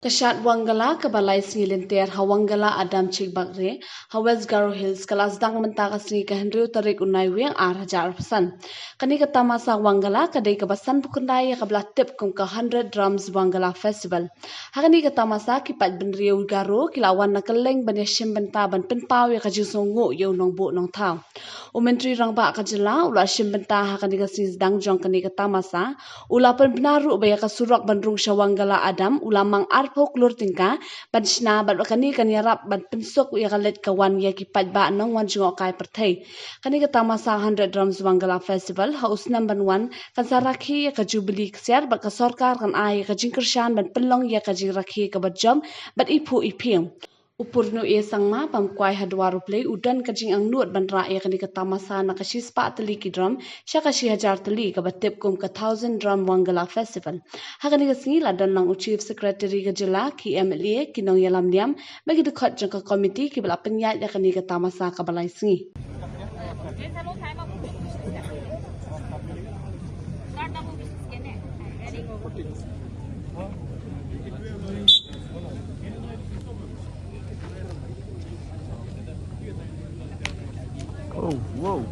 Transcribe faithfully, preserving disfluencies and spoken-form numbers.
Ka shad Wangala kaba lai sngi lynter ha Wangala Adam Chikbakre ha West Garo Hills ka la sdang mynta ka sngi ka hynriew tarik u Naiwieng ar hajar arphew san. Kane ka tamasa Wangala ka dei kaba sanphew khyndai ïa kaba la tip kum ka Hundred Drums Wangala Festival. Ha kane ka tamasa ki paid bynriew Garo ki la wan na kylleng ban ïashim bynta ban pynpaw ïa ka jingsngewnguh ïa u nongbuh nongthaw. U Myntri Rangbah ka jylla u la shim bynta ha kane ka sngi sdang jong kane ka tamasa. U la pynbna ruh ba ïa ka surok ban rung sha Wangala Adam u la mang arphew klur tyngka ban shna bad ba kane kan ïarap ban pynsuk ïa ka leit ka wan ïa ki paidbah nongwan jngohkai pyrthei. Kane ka tamasa Hundred Drums Wangala Festival ha u snem ban wan kan sa rakhe ïa ka jubili ksiar bad ka sorkar kan ai ïa ka jingkyrshan ban pynlong ïa ka jingrakhe kaba jop bad iphuh iphieng. U Purno A Sangma bam kwai ha dwar u Blei u don ka jingangnud ban rah ïa kane ka tamasa na ka shispah tylli ki drum sha ka shi hajar tylli kaba tip kum ka Thousand Drum Wangala Festival. Ha kane ka sngi la don lang u Chief Secretary ka jylla, ki M L A, ki nongïalam niam bad ki dkhot jong ka komiti kiba la pynïaid ïa kane ka tamasa kaba lai sngi. Oh, wow.